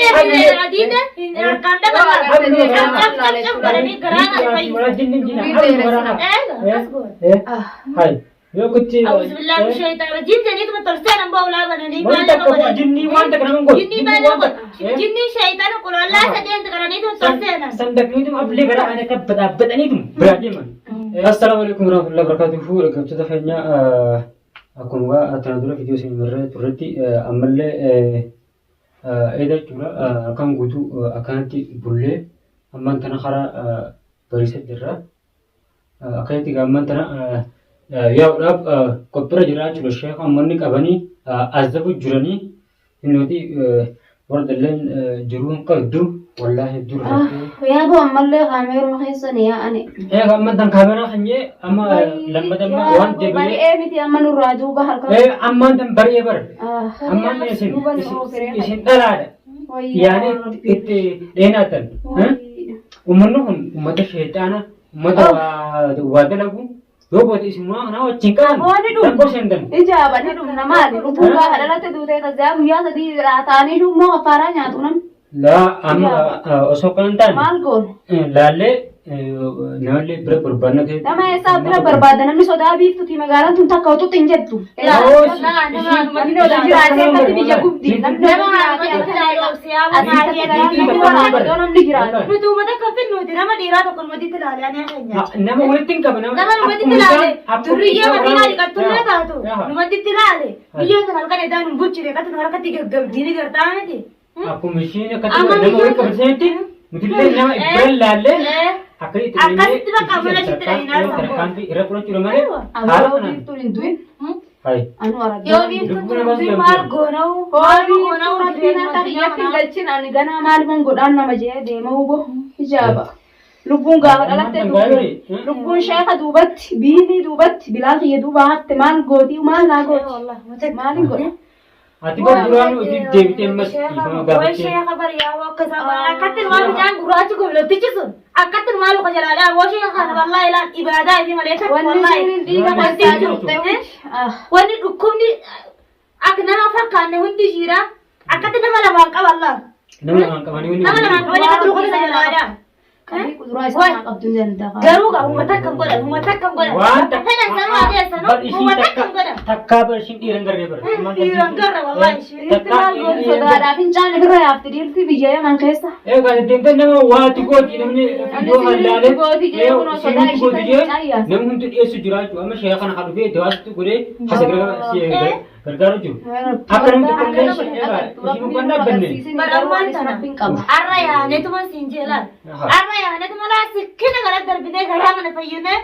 Adiida harkaan dhaban. Cap cap cap godhanii garaa na fayyisu. Akkas goona. Hai. Yoo kutti. Auzubillahi min shaytaan rajiim jedhanii tolsee nan ba'u bananii Wanti maal takka nama godhan. jinnii waan takka nama hin godhu. Jinnii maal nama godhu. Jinnii shaytaana qulallaa sadeen qaraniitu tolsee nan. Sandaqniitum ablee garaa ana akka badhaabbataniitum biraa deeman. Assalaamu alaikum warahmatullahi wabarakatuhu. Dhaggeeffattoota keenya akkuma tana dura viidiyoo isin irra turretti ammallee eeda jechuudha akkan guutuu akkanatti bullee ammaan tana karaa bariisa jirra. Akkanatti egaa ammaan tana yaa'uudhaaf qophiirra jira jechuudha. Sheeka uummanni qabanii azabu jiranii innooti warra dalleen jiruu hin qabdu wallaahi hedduu rifadhee. Yaaboo ammallee kaameeruma keessa ni yaa'ani. Egaa ammaan tan kaameeraa kanyee amma lammata amma waan deebi'ee Bari'ee miti amma nurraa duuba halkan. Ammaan tan bari'ee bara. Ammaan isin isin dhalaadha. Yaani itti dheenaatan. Uummanni kun uummata sheexaana uummata waa dalagu yoo booda isin waa kanaa wajjin qaban Aboonni dhum. rakkoo seentan. Ijaaba ni dhumna maali? Lubbuun gaafa dhalatte duutee tazaa guyyaa 3 taanii immoo affaaraa nyaatu namni. Laa amma osoo kan hin taane Maal goona? laallee namallee bira barbaadna ta'e. Nama eessaa bira barbaada namni sodaa biiftuti magaalaan tun takka ututti hin jettu. Namni odoo jiraatee akkatti biyya gubdi. Namni odoo jiraatee akkatti namni jiraate. Nuti uummata akka finnuuti nama dhiiraa tokko numatti ilaale ani keenya. Nama walitti hin qabu. Nama numatti ilaale durriyyee makiinaa dhiqattullee taatu numatti ilaale biyyoon sana halkan edaa nun bulchine akkatti nu harkatti gaggabdii ni gartaa miti. Akkuma ishiin akkatti nama walitti qabsiisetti nuti illee nama bira laallee akka itti Akkasitti bakka mana ishiitti dhahinaa tarkaanfii irra fudhachuudha malee haala Aboo kanaan. biiftuun hin du'in. Hayi. Anu argaa. Yoo biiftuun tun maal goona'u maal goona'u Rabbiin akka kiyyatti hin galchin ani ganaa maaliifan godhaan nama jee deema hubo hijaaba. Lubbuun gaafa dhalatte duuti. Lubbuun sheeka duubatti biinii duubatti bilaal kiyya duuba hafte maal gootii maal naa gooti maalin godha. Ati bar duraan hojii deebitee ammas dhiifama Way gaafattee. sheeka bariyaa akka isaan godhan akkatti maal mucaan gurraachi goblottichi sun akkatti maal luka jalaadhaa woo sheeka kana wallaahi ilaan ibaadaa isii malee takka Wanni wallaahi isiin dhiiga keessaa jiru ta'e. Wanni dhukkubni akka nama fakkaanne hundi ishiidha akkatti nama lamaan qaba Allah Nama lamaan qabanii wanni nama lamaan qabanii akkatti luka jalaadhaa. Qabii kuduraa isaa naa qabdu ni danda'a. Garuu gaa uummata akkam godhan uummata akkam godhan. Waan Bakka fedhan sanuu haa dhiyeessanu bar ishiin uummata takka akkam godhan. takkaa bar ishiin dhiira hin garree bar. Dhiira hin garre wallahi ishiin. Dhiirti maal gooti sodaadhaaf hin caane birra yaafti dhiirti biyya Yaman keessa. Egaa deddeemtee nama waati gooti namni iddoo hallaalee gooti jee kunoo sodaa ishii gooti kan jee caayyaas. namni hundi dhiyeessu jira jechuudha. Amma sheeka kana kan dhufee dawaasitti godhee hasa gargaaru jiru. Akka namni tokko illee egaa ishii mukaan dhaabbanne. Barammaan tana. Rabbiin qaba. Arra yaanetuma siin jeelaan. Arra yaanetuma laa sikkina gara darbinee garaa mana fayyinee.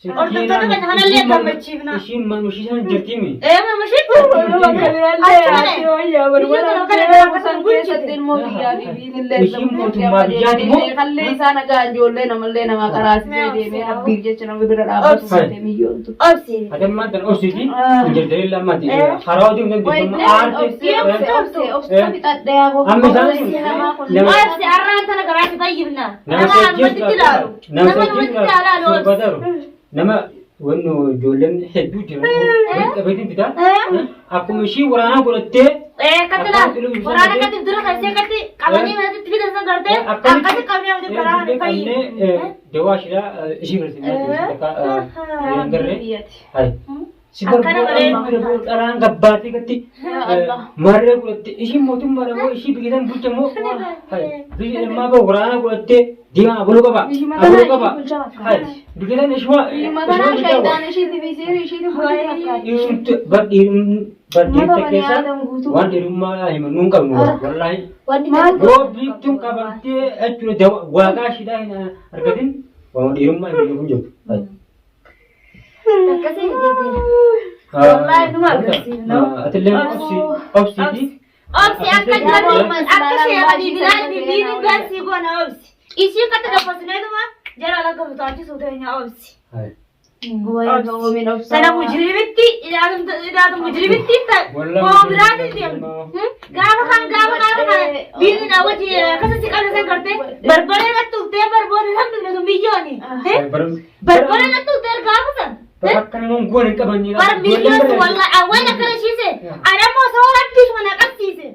Hordoftoota keenya kanallee gammachiifna. Ishiin manuma ishii sana jirtiimi. Ee manuma ishii Ishiin mootummaa biyyaati moo? Kallee isaa nagaa ijoollee namallee namaa qaraasisee deemee rabbiif jecha nama bira dhaabbatu Obsi. miyyoontu. Obsi. Ati ammaan tan obsiiti. Hin jirtee lammaati. Karaa hojii hin dandeessu. Aarte. Amma isaan nama Obsi arraan tana garaa si fayyifna. nama Nama sajjeesu namatti ilaalu. nama Nama namatti ilaalu obsi. badaru nama wanno ijoolleen hedduu jiran qabeetiin fidaa akkuma ishii waraanaa godhattee Ee akkatti laal. Waraana akkatti dura keessee akkatti qabanii manatti fidan san gartee akkatti qabnee wanti garaa kana fayyi. dawaa ishiidhaa ishii barsiifnaa hin garree hayi. Si Akkana malee. barbaadu dharaan gabbaatee gatti marree godhatte ishiin mootummaadha moo ishii biyya san bulcha moo biyya ilmaa bahu waraana godhattee deemaa abaluu qaba abaluu qaba biyya san ishuma Matanaa shaydaan ishiitti fi sirii ishiitti bulchiti fakkaatti. bar dhiirta keessa waan dhiirummaa himannu hin qabnu wallaahi yoo biiftuun qabamtee jechuudha waaqaa ishiidhaa hin argatin waan dhiirummaa himannu hin jirtu. Akkasii jechuudha. Wallaahi numa agarsiifna. Atillee obsi obsiiti. Obsi akka jirru akka sheekanii bilaan fi biini garsii goona obsi. Ishii akkatti gaffasineetuma jara ala gafuutaachisuu teenya obsi. Sana mujrimitti ilaaltu mujrimitti koo biraatiin deemtu. Gaafa kan gaafa gaafa kan biinni daawwati akkasitti qabne san gartee barbaree natti uftee barboonni namni sun biyyooni. Barbaree natti uftee gaafa san. Bakka nama goon hin qaban Bar biyyoon wallahi awwal akkana shiise. Anammoo osoo rabbii mana qabsiise.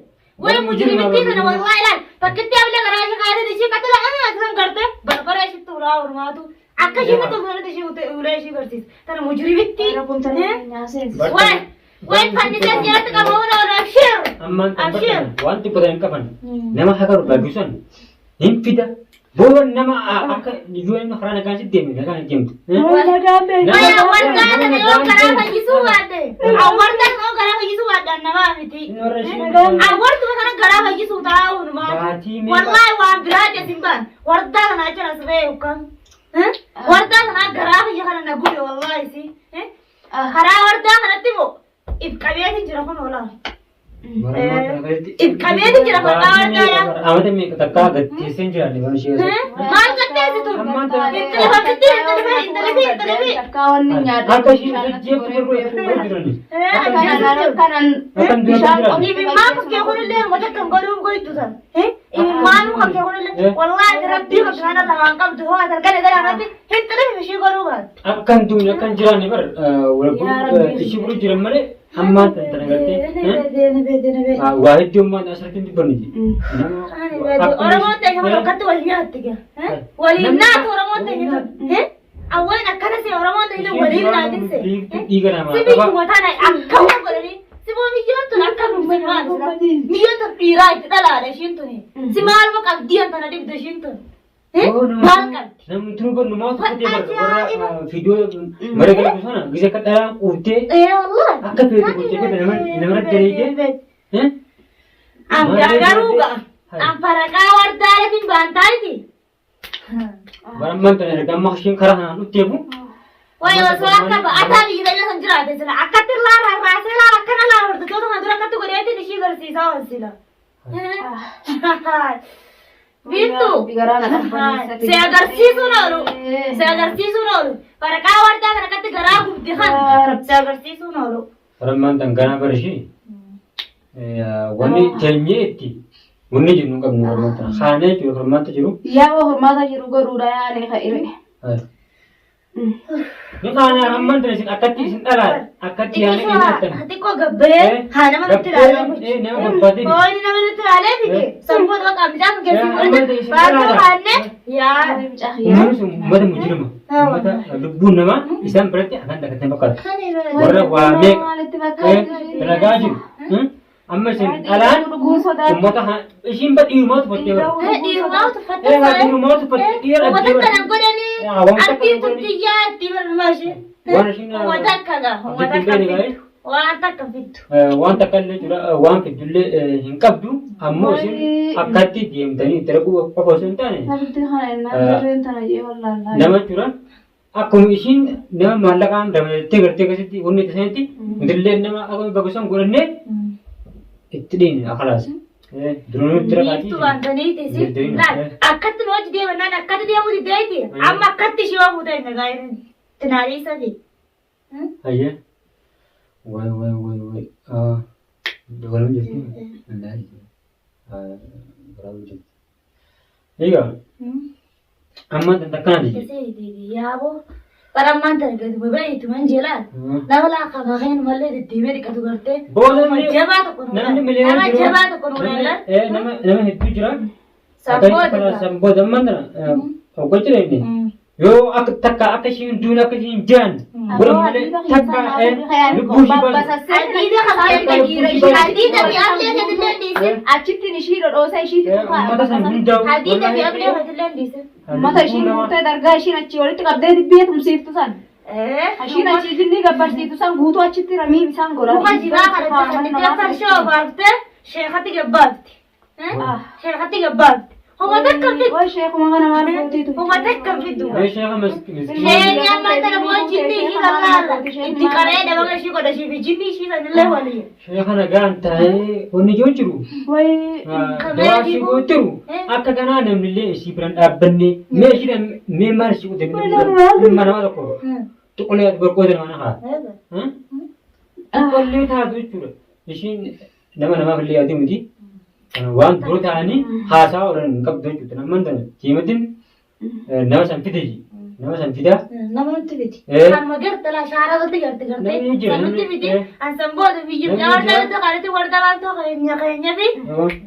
Way mujrimittii kana wallahi ilaal. Takkitti ablee garaa ishee kaayatee ishee qaxila san garte barbara ishitti ulaa ormaatu. Akka ishee mata sanatti ishee ulee ishee barsiisa. Tana mujrimittii. Way way fannisee siyaatti qabamuun oolu abshir. Ammaan kan Abshir. bartan waan dubbatan hin qaban. Nama haqa barbaadu san hin fida. Booda nama akka yoo inni karaa nagaan si deeme nagaan hin deemtu. Way awwardaa kana yoo karaa fayyisuu baadde. Awwardaa kana yoo karaa fayyisuu baadde namaa miti. Awwartuma kana garaa fayyisuu taa'uun maal? Baatii meeqa? Wallahi waan biraa jesin baan. Wardaa kana achi as ba'e ukkan. Wardaa kana garaa kiyya kana na gube wallahi si. Karaa wardaa kanatti moo if qabeetiin jira kun olaa. If qabeetiin jira maqaa wardaadha. Amata meeqa takkaa gatteessee hin jiraanne mana ishee keessatti. Maal gatteessitu? Ammaan tana Intala fakkitti intala fi intala fi intala fi. Takkaa wanni nyaadha. Akka isheen jajjeeftu garuu jirani. Kanan Akkan dura bishaan jiran. Imimmaan kakkee kunillee uummata kan godhuun goytu san. Imimmaan kakkee kunillee wallahi rabbii kakkee kana lamaan qabdu hoo atan gala gala irratti hin xilifi ishii godhuu baatu. Akka hin duune akka hin jiraanne bar ishii buru jiran malee ammaan tan tana gartee waa hedduu ammaan asirratti hin dubbanne jedhe. Oromoon ta'e nama akkatti wal nyaatti gaa. Waliin naatu Oromoon ta'e tun. Awween akkana se Oromoon ta'e waliin naatin se. Dhiiga namaa Si biyyuma tana akka waan godhanii. Si boo biyyoon tun akka nu maal Biyyoon tun dhiiraa itti dhalaadha ishiin tuni. Si maaluma qabdii tana dhibdu ishiin tun. Maal qabdi? Namni tunu bar numaa uffatee bar warra fiidiyoo mara galatu sana gisa akka dhalaan quuftee Ee wallahi. akka feete gochee feete nama daleeyte. An garuu ga'a. An faraqaa wardaaleetiin baantaayiti. Barammaan tana erga amma isheen karaa kanaan dhufteefu Way osoo akka ba'ataa biyya keenya san jiraate sila akkatti laa rarraasee laa akkana laa hordoftoota kana dura akkatti godheetiin ishii garsiisaa ool sila. Biiftuu. Si agarsiisuun oolu. Si agarsiisuun oolu. Faraqaa wardaa kana akkatti garaa gubdi kan. Si agarsiisuun oolu. Barammaan tan ganaa bara ishee wanni teenyee itti wanni jennu hin qabnu barummaan tana kaanee jechuudha barummaatti jiru. Yaa hormaata jiru godhuudha yaani ka'ire. Ni kaanee ammaan tana isin akkatti isin dhalaa akkatti yaanii inni attan. Xiqqoo gabbee haa nama nutti ilaalee. Nama gabbaatee. Hoo inni nama nutti ilaalee fide. Sammuu bakka mucaa kun keessi Amma isin baatoo dhalaadha. kaannee yaa. Uummanni sun uummata mujrima. Uummata lubbuun namaa isaan biratti akkan dhagatee fakkaata. Warra waa meeqa dalagaa jiru. Amma isin dhalaan uummata ishiin ba dhiirumaa tuffattee bara. Dhiirumaa tuffattee Ee dhiirumaa tuffattee dhiira Uummata dhabdee bara. kana godhanii Waan takka artiin godhanii. tun xiyyaa itti barbaashe. Waan ishiin Uummata akka gaa uummata Abdiin akka beeni gaa'e. fiddu. Waan takka fiddu. Waan takka illee jira waan fiddullee hin qabdu ammoo isin akkatti deemtanii itti dhaquu qofa osoo hin taane nama jechuudha. Akkuma ishiin nama maallaqaan dabalattee gartee akkasitti wanni itti sanitti nutillee nama akkuma bakka isaan godhannee itti dhiine akalaas. Duranuu itti raqaatii. Biiftuu waan taniiti si. Laal akkatti nu hojii deemannaan akkatti deemuu diddeeti. Amma akkatti ishee waa fuutee hin dhagaa'irin. Tinaalii sadii. Hayyee. Way way way way. Dabaluu jirti. Wallaahi. Dabaluu jirti. Egaa amma akkana jiji. Yaaboo. Barammaan tana gadi baba'iitu man jelaan. Nama laa qabaa malee deddeemee dhiqatu gartee. Booda Nama jabaa tokko nu namni laala. miliyoona Nama jiru. jabaa tokko nu laala. Nama nama hedduu jira. Samboota. Samboota ammaan tana hoggachu inni. Yoo akka takka akka ishiin duun akka ishiin jiran godhan malee takka lubbuu ishii baasu. Hadiida fi ablee gadi dhiisin. Achittiin ishii dhodhoosa ishii Uummata san hundaa'u. Hadiida fi ablee gadi dhiisin. Uummata ishiin guutee dargaa ishiin achii walitti qabdee dibbee tumsiiftu san. Ishiin achii jinni gabbarsiitu san guutuu achitti ramii isaan godhan. Muka jiraa kanatti kannitee farshoo baaftee sheekatti gabbaafti. Sheekatti gabbaafti. Homa takka fiddu. Way sheekuma kana maal gootiitu? Homa takka fiddu. Meeshaa kan miskiina. Sheeni amma tana boo jinni ishii kan laala. Itti qaree dhabama ishii godha ishii fi jinni ishii sanillee waliin. Sheekha nagaan taa'ee wanni jiru jiru. Way Dawaa ishii gootiru akka kanaa namni illee ishii biraan dhaabbanne mee ishii mee maal ishii qote ilma nama tokko xiqqoolee gorqoota nama haa. Xiqqoolee taatu jechuudha. Ishiin nama namaaf illee yaaduu miti. Waan dura ta'anii haasaa oolan hin qabdu jechuudha. Namni tana jiimatiin nama san fide. Nama san fidaa. Nama nutti fiti. Eh. Kanuma garte laa shaaraa irratti garte gartee. Namni jira, San nutti namni- fiti. eh. An san booda biyyi Namni warda jira. iddoo kanatti warda baatoo keenya keenya fi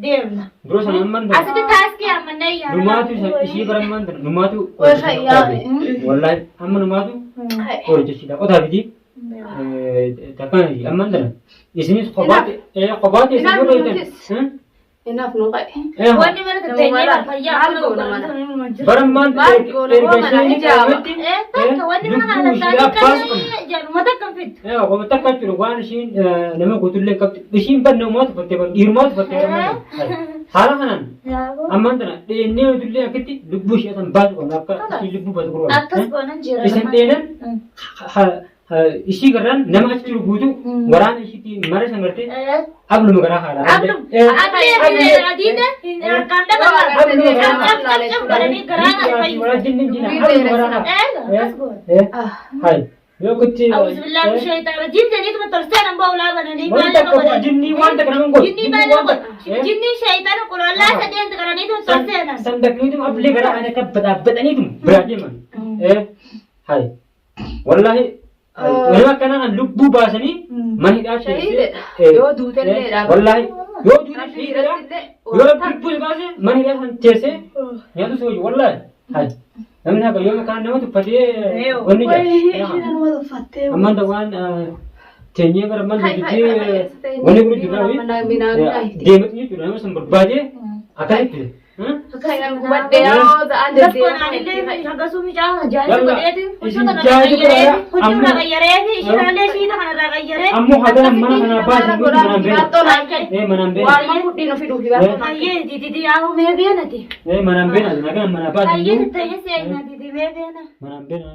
deemna. Dura sana amman tana. Asitti taaskii ammannee yaala. Numaatu ishii bara amman tana numaatu. Way hayyaa. Wallaahi amma numaatu qoricha ishiidha qotaa fiti. Takkaan amman tana. Isinis kophaatti kophaatti isin Inaaf yoo dhoytan. nutis. Inaaf nu qabe. Wanni mana tatteenyee Maal fayyaa goona mana? Bara ammaan Maal goona erga hoo mana isheen ijaaba. qabametti Takka wanni mana kana lubbuu ishii abbaasu qabna. tattaanii jedhuma takka hin fiddu. Qoma takka jechuudha waan ishiin nama guutuullee qabdu ishiin badna uumaa tuffattee badna dhiirumaa tuffattee haala kanaan ammaan tana dheennee hojillee akkitti lubbuu ishee san baasu qabna akka ishii lubbuu baasu godhu Akkas goonan jira. Isin dheenan ishii garraan nama achi jiru guutuu waraana ishiitti mara san gartee abluma garaa haala. Ablu, ablee adiidha harkaan dhagaa. Cap cap cap godhanii garaa Akkas goona. Hai yoo kutti. Auzubillahi min shaytaan rajiim jedhanii tolsee nan ba'u laabananii Wanti takka jinnii waan takka nama godhu. Jinnii baay'ee godhu. Jinnii shaytaan qulqullaa sadeen qaranii tolsee nan. Sandaqniitum ablee garaa ana akka badhaabbataniitum biraa deeman. Hai wallaahi nama akkanaa kan lubbuu baasanii mana hidhaa Shahiidha. Yoo duutellee dhaabatu. Wallaahi yoo duute shahiidha. Yoo lubbuu baase mana hidhaa san teessee nyaatu si wayyu wallaahi. Hai namni haqa yoo makaan nama tuffatee wanni jedha. Ammaan waan teenyee bara ammaan dubbittee wanni gurguruu jirraa deematu jechuudha nama san barbaadee akkasitti. Lakkoon anillee hagasuu mucaa jaarsi godheeti huccuu kana qayyaree huccuu irraa qayyaree fi ishiraallee shiita kana irraa qayyaree. Ammoo haga mana kanaa baasin nuti manaan beena. Manaan beena. Hayyee dididi yaa'u mee beenati. Manaan beena. Nagaan manaa baasin. Hayyee tatta'ee seenaa didi mee beena. Manaan beena.